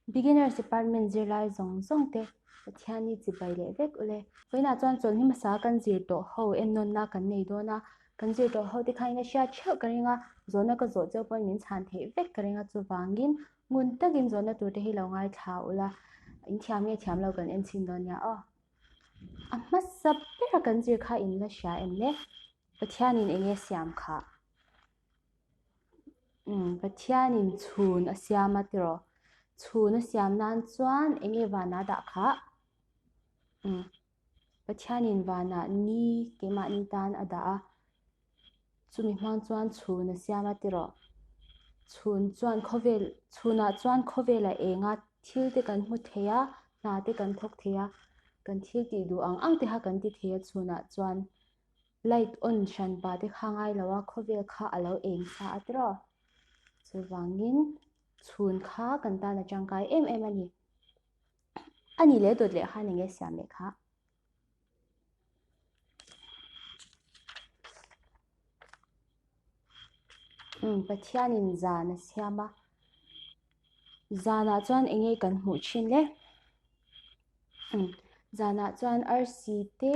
Beginners Department zirlai zawng zawng te Pathian hi chibai leh vek ule. Vawiinah chuan chawlhni hmasa kan zir tawh ho ennawnna kan nei dawn a, kan zir tawh ho te khan in a hriat theuh ka ring a, zawhna ka zawh cheu pawn min chhan theih vek ka ring a, chuvangin ngun takin zawhna tur te hi lo ngaithla ula, in thiam nge thiam lo kan en chhin dawn nia aw. A hmasa bera kan zir kha in la hria em le? Pathianin eng nge siam khah? Umm Pathianin chhun a siam a tiraw? Chhun a siam nan chuan eng nge vanah dah khah? Umm Pathianin vanah ni keimahni tan a dah a, chumi hmang chuan chhun a siam a tiraw? Chhun chuan khawvel chhunah chuan khawvela enga thil te kan hmu thei a, hna te kan thawk thei a, kan thil tih duh ang ang te kha kan ti thei a chhunah chuan. Light on hran pa te kha ngai lo a, khawvel kha a lo eng sa a tiraw? Chuvangin chhun kha kan tan a tangkai em em a ni. A ni leh dawt leh khan enge siam leh kha? Umm Pathianin zan a siam a, zanah chuan enge kan hmuh thin le? Umm zanah chuan arsi te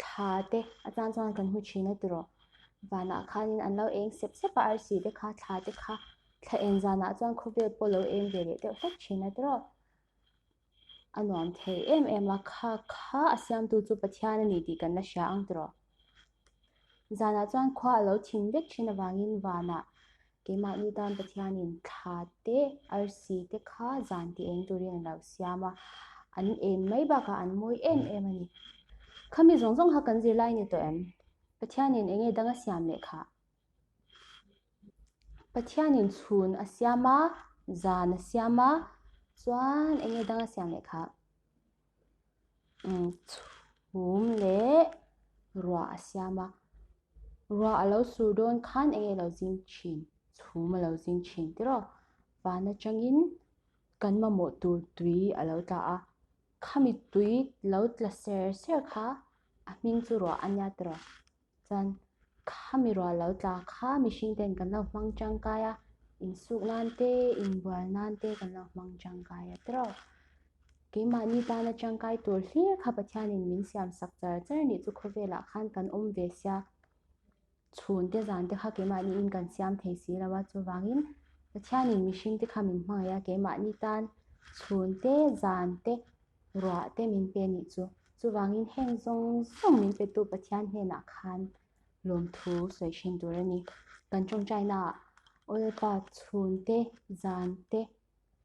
thla te a tan chuan kan hmu thin a tiraw vanah khanin an lo eng sep sep a arsi te kha thla te kha thla eng zanah chuan khawvel pawh lo eng ve leh deuh hlek thin a tiraw a nuam thei em em a kha kha a siamtu chu Pathian a ni tih kan la hria ang tiraw. Zanah chuan khua a lo thim vek thin avangin vanah keimahni tan Pathianin thla te, arsi te kha zan ti eng turin a lo siam a, an em mai bakah an mawi em em a ni. Khami zawng zawng kha kan zirlai ni tawh em? Pathianin eng nge dang a siam leh khah? Pathianin chhun a siam a, zan a siam a, chuan eng nge dang a siam leh khah? Chhum leh ruah a siam a, ruah a lo sur dawn khan eng nge lo zing thin, chhum a lo zing thin tiraw? Van atangin kan mamawh tur tui a lo tla a, khami tui lo tla ser ser kha a hming chu ruah a nia tiraw? Chuan khami ruah lo tla kha mihring ten kan lo hmang tangkai a, insuk nan te, inbual nan te kan lo hmang tangkai a tiraw. Keimahni tana tangkai tur hlir kha Pathianin min siam sak char char nih chu khawvelah khan kan awm ve sia. Chhun te zan te kha keimahniin kan siam thei si lo a, chuvangin Pathianin mihring te kha min hmangaih a, keimahni tan chhun te zan te ruah te min pe nih chu. Chuvangin heng zawng zawng min petu Pathian hnenah khan lawmthu sawi thin tur a ni. Kan tawngtainaah Awlpa chhun te, zan te,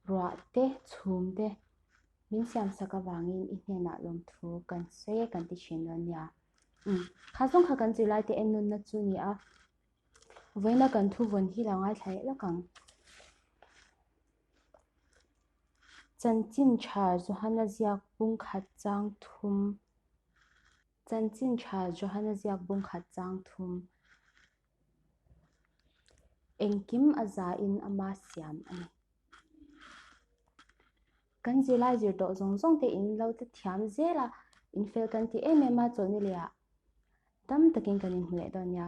ruah te, chhum te min siamsak avangin i hnenah lawmthu kan sawi e kan ti thin dawn nia. Umm, kha zawng kha kan zirlai te ennunna chu ni a. Vawiina kan thu vawn hi lo ngaithla leh lawk ang. Chanchin tha Johana ziak bung khat chang thum Chanchin tha Johana ziak bung khat chang thum Engkim a zain ama siam a ni. Kan zirlai zir tawh zawng zawng te in lo te thiam zel a, in fel kan ti em em a chawlhni leh ah tam takin kan inhmu leh dawn nia.